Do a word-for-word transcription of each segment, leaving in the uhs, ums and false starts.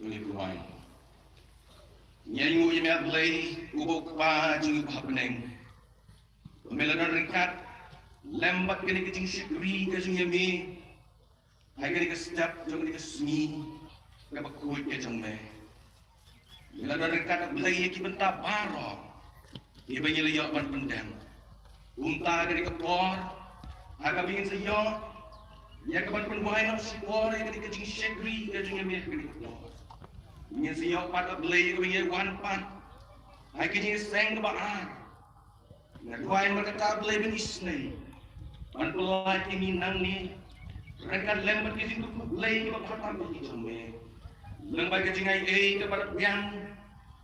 jong ngi, Blei. Ngi ainguh ïa me, Blei, uba u Kpa jong ngi uba ha bneng, ba me la don ryngkat lem bad kane ka jingshakri ka jong ngi ïa me ha kane ka step jong kane ka sngi kaba khuid ka jong me. Me la don ryngkat, Blei, ïa ki bynta baroh kiba ngi la ïoh ban pyndem. Kumta kane ka por, ha kaba ngin sa ïoh ïa ka ban pynwai noh shipor ïa kane ka jingshakri ka jong ngi ïa me ha kane ka por, ngin sa ïoh pat, Blei, ïa kaba ngi wan pat ha ka jingseng kaba ar. Nga duwai namar kata, Blei, ban isynei, ban pyllait ïa ngi nangne ryngkat lem bad ki jingkyrkhu, Blei, kiba khatduh ki jong me, lyngba ka jingaiei kaba biang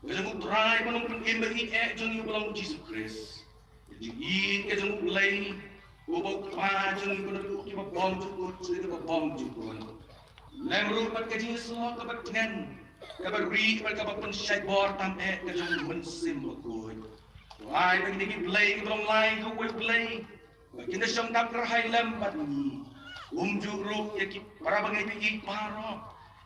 ka jong U Trai bad U Nongpynim ba ïeit eh jong ngi uba long U Jisu Khrist, ka jingïeit ka jong U Blei uba u Kpa jong ngi, uba naduh kiba bymjukut sha kiba bymjukut, lem ruh bad ka jingïasyllok kaba tngen, kaba rieh bad kaba pynshait bor tam eh ka jong U Mynsiem Bakhuid. To ai ba kine ki blei kiba long lai ha uwei U Blei, ba kin da shong dap kyrhai lem bad ngi, kumjuh ruh ïa ki para bangeit ba ïeit baroh,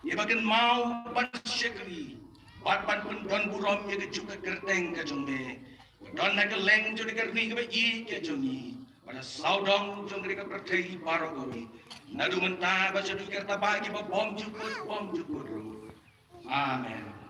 ïa ba kin kynmaw ban shakri bad ban pyndon burom ïa ka juk ka kyrteng ka jong me, ba don ha kylleng jong ka ri kaba ïeit ka jong ngi, bad ha sawdong jong ka pyrthei baroh kawei, naduh mynta bad shaduh ki rta bah kiba bymjukut bymjukut ruh. Amen.